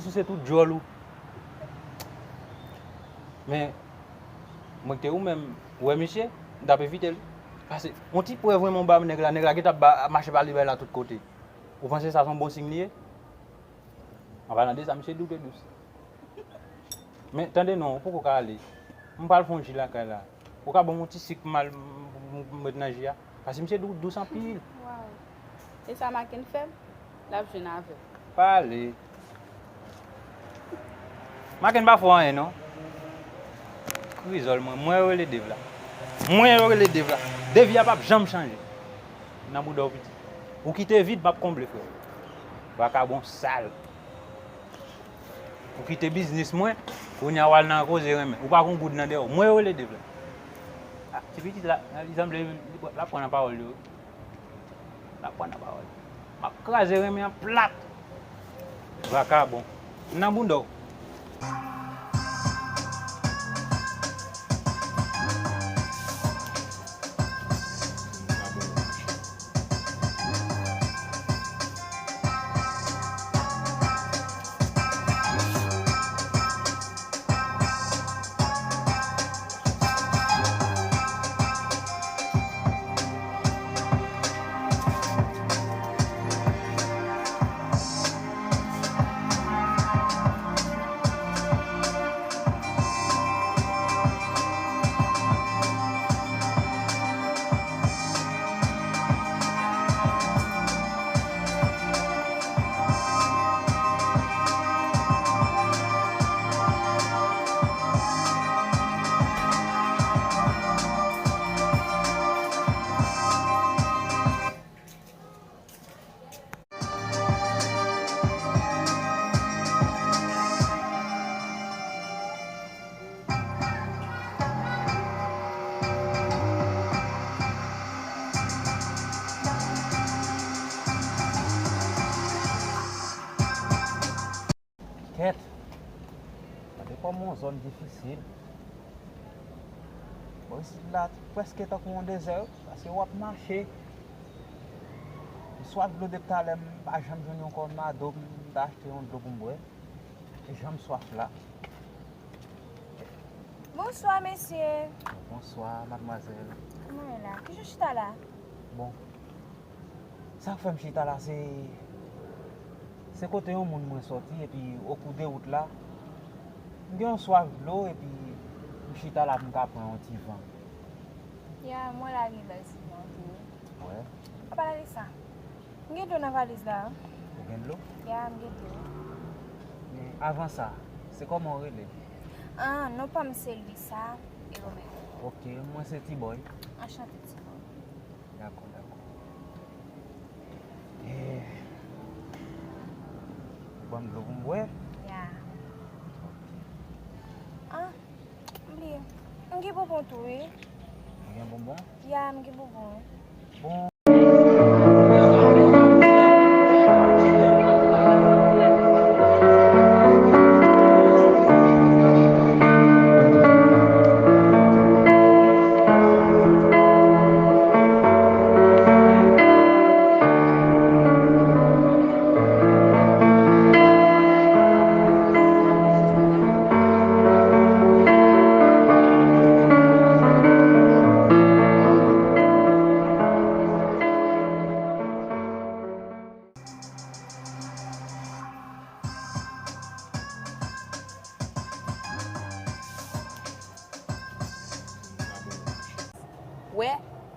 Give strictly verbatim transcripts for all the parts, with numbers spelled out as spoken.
Se tout djòl ou. Men, mwen ki te ou menm, ou wè misye, m t ap evite l. Paske, yon ti pwèv mwen ba nèg la, nèg la gentan ap ba, ap mache ba li bay la tout kote. Ou panse sa se yon bon siy li ye? An palan de sa, misye doute dous. Men, tande non, ou poko ka ale. M pral fè yon ji lakay la. Ou ka ban m yon ti sik m al m, m, m met nan ji a? Paske misye dou-, dous anpil. Waw. E sa Maken fè m? L ap jwenn avè m. Pale. Maken pa fè w anyen non. Krizòl mwen, mwen yo rele Dave la. Mwen yo rele Dave la. Dave a p ap janm chanje. Nan bouda w piti. Ou kite vid, m ap konble, frè. Vakabon sal. Ou kite biznis mwen, kounye a w al nan koze renmen. Ou pa gon goud nan dèyè w. Mwen yo rele Dave la. Ah, ti pitit la, li sanble l ap pran nan pawòl yo. L ap pran nan pawòl. M ap kraze renmen an plat. Vakabon. Nan bounda w. Kèt! Gade kòman yon zòn difisil. Bon, isit la prèske tankou yon dezè, wi, paske w ap mache. M swaf dlo depi talè, m pa janm jwenn yon kònado pou m ta achte yon dlo pou m bwè. E jan m swaf la. Bonswa, mesye. Bonswa, madmwazèl. Kòman w ye la? Kijan w chita la? Bon, sa k fè m chita la, se, se kote yon moun mwen sòti, epi okou de wout la, m gen yon swaf dlo, epi m chita la pou m ka pran yon ti van. Ya, mwen lage bay Silvan tou wi. Wè. Apa lage sa? M gen dlo nan valiz la. Ou gen dlo? Ya, m gen dlo. Men avan sa, se kòman w rele? Ah, non pa m se Lisa e Romeo. Ok, mwen se T-Boy. Anchante T-Boy. Dakò, dakò. Eh, ou ban m dlo pou m bwè? Ya. Ok. Ah, m bliye. M gen bonbon tou, wi. Ou gen bonbon? Ya, m gen bonbon, wi. Bon. Wè,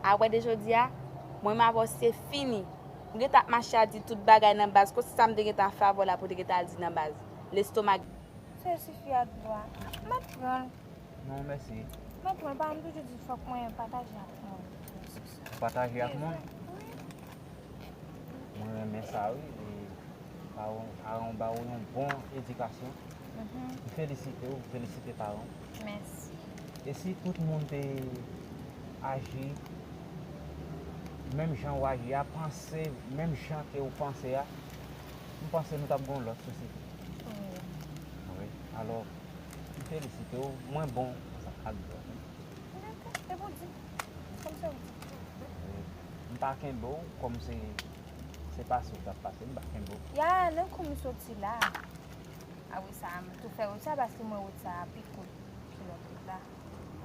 apre de jodi a, mwen m avè w se fini. M gentan ap mache a di tout bagay nan baz, konsa sa m te gentan fè avè w la pou w te gentan al di nan baz. Lestomak. Se sifi a dlo a. M ap pran l. Non, mèsi. M ap pran l, paran m toujou di fòk mwen pataje ak moun. Pataje ak moun? Wi. Mwen renmen sa, wi. E paran, paran w ba w yon bon edikasyon. Mhm. M felisite w, m felisite paran w. Mèsi. E si tout moun te aji menm jan w aji a, panse menm jan ke w panse a, m panse nou t ap gen yon lòt sosyete. Wi. Wi. Alò, m felisite w, mwen bon ak dlo. Dakò, e pou di, kòm se w di. Wi. M pa kenbe w, kòm se, se pase w t ap pase, m pa kenbe w. Ya, nan kou m soti la. Apre sa, m tou fè wout sa paske m wè wout sa a pi kout ki lòt wout la.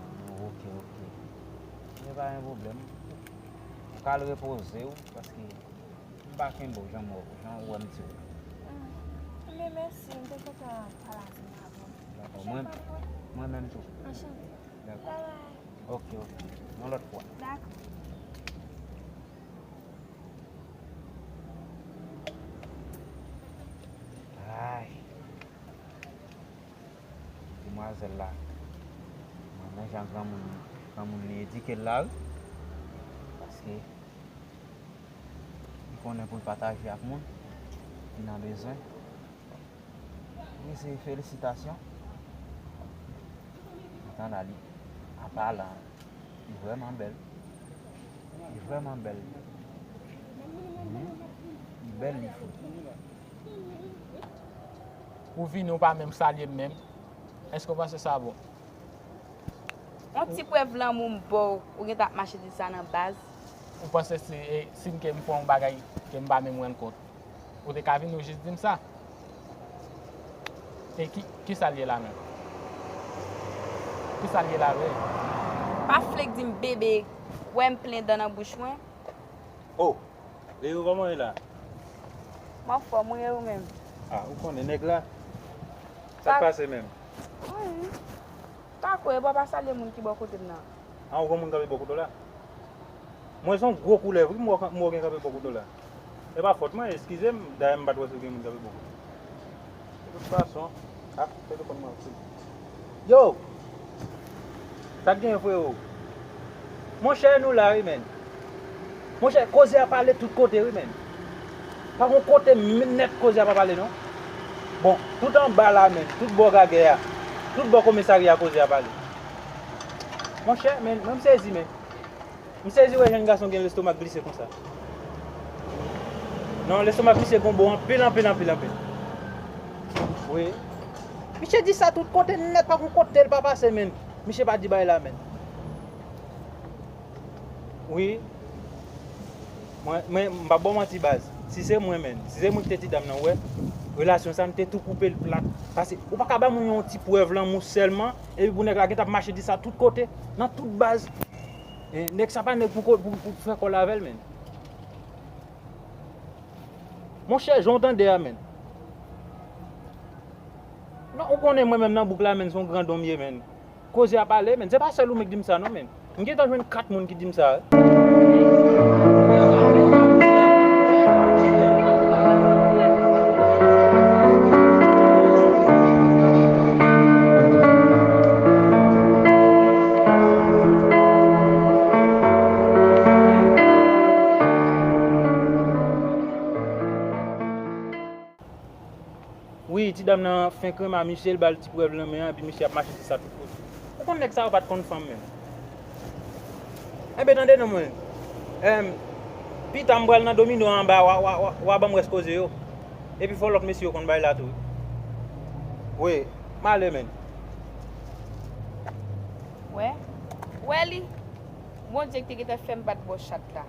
Ah, ok, ok. Men pa gen pwoblèm. Ou ka al repoze w, paske m pa kenbe w, jan m wè w, jan ou wè m di w. Ah, men mèsi, m te kontan pale ansanm avè w. Dakò, mwen, mwen menm tou. Anchante. Dakò. Babay. Ok, ok. Yon lòt fwa. Dakò. Ay. Demwazèl la. Mwen men jan granmoun, granmoun li edike l la, wi. Paske li konnen pou l pataje ak moun ki nan bezwen. Wi, se felisitasyon. Antann a li. Apa la, li vrèman bèl. Li vrèman bèl. Mhm. Li bèl, li fou. Ou vini, ou pa menm salye m menm. Èske w panse sa bon? Yon ti prèv lanmou m ba w, ou gentan ap mache di sa nan baz. Ou panse si, e, si m ke m fè yon bagay ke m pa menm rann kont, ou te ka vin ou jis di m sa? E ki, ki sa l ye la menm? Ki sa l ye la vre? Pa flenk di m bebe, wè m plen dan nan bouch mwen. Oh! Leo, kòman w ye la? M anfòm, wi, e ou menm? Ah, ou konnen nèg la? Sa k pase menm? Anyen. Pa kwè, e bò pa salye moun ki bò kote m nan. Ah, ou gen moun kanpe bò kote w la? Mwen se yon gwo koulèv, wi, m wè, m wè w gen kanpe bò kote w la. E pa fòt mwen, eskize m, dayè m pa t wè si w gen moun kanpe bò kote w. De tout fason, ak telefòn mwen ap sonn. Yo! Sa k gen, freo? Monchè, nou la, wi, menn. Monchè, koze a pale tout kote, wi, menn. Pa gon kote m-, nèt koze a pa pale, non. Bon, tout anba la, menn. Tout bò gagè a. Tout bò komisarya koze a pale. Monchè, menn, mwen m sezi, menn. M sezi wè jèn gason gen lestomak glise konsa. Non, lestomak misye gon bo anpil, anpil, anpil, anpil. Wi. Misye di sa tout kote nèt, pa gon kote l pa pase, menn. Misye pa di bagay la, menn. Wi. Mwen, mwen, m p ap ba w manti, baz. Si se mwen, menn, si se mwen ki te ti dam nan, wè, relasyon sa, m te tou koupe l plat. Paske ou pa ka ba moun yon ti prèv lanmou sèlman, epi pou nèg la gentan ap mache di sa tout kote, nan tout baz. E, nèg sa pa nèg pou ko-, pou, pou fè kòl avè l, menn. Monchè, jan w tande a, menn. Non, ou konnen mwen menm nan bouk la, menn, se yon grandon m ye, menn. Koze a pale, menn. Se pa sèl ou menm ki di m sa, non, menn. M gentan jwenn kat moun ki di m sa. Wi, ti dam nan fenk renmen misye, l ba l ti prèv nan men an, epi misye ap mache di sa tout kote. Ou konn nèg sa yo pa t konn fanm menm. Enben, tande non mwen. Em, pita m pral nan domino anba, w a, w a, w a, w a ban m rès koze yo. Epi fò lòt mesye yo konn bagay la tou. Wi, m ale, menn. Wè? Wè li? Bondye ki te gentan fè m bat bò chat la.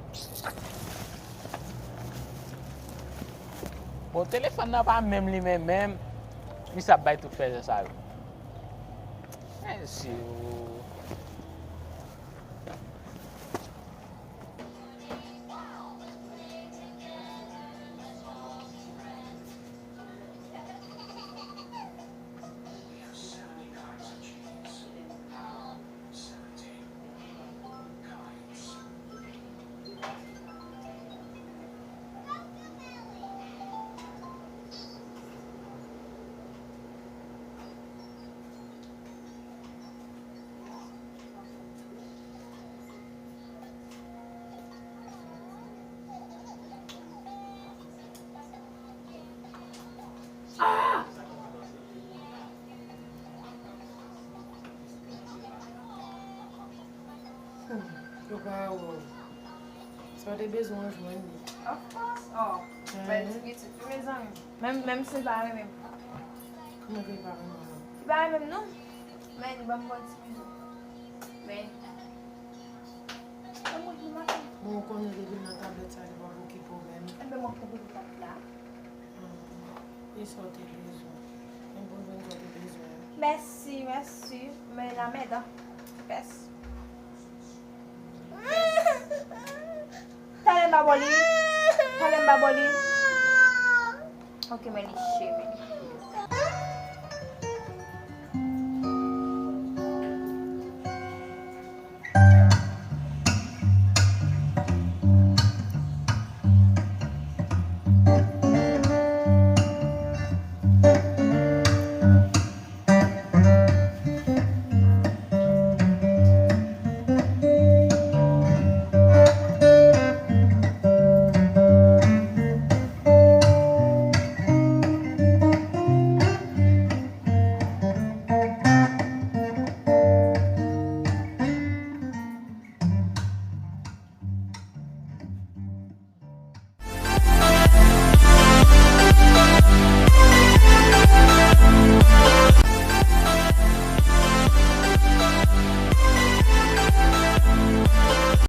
Bon, telefòn nan pa menm limen menm. Misye ap bay tout fèzè sa yo. Mesye o. Hmm, yo pa wè w. Sa w te bezwen w jwenn li. Of course. Oh, bèl ti pitit wi, mezanmi. Menm, menm si l pa renmen m. Kòman ke li pa renmen w? Li pa renmen m non. Men li ban m bon ti bizou. Men. Bon, ou konnen depi l nan tablèt sa, li p ap okipe w menm. Enben, m ap okipe tablèt la. Hmm. E sa w te bezwen? Men bon, Mèsi, mèsi. Men la mèd, hein. Pès. Talè m ba bò li. Talè m ba bò li. Ok, men li cheve.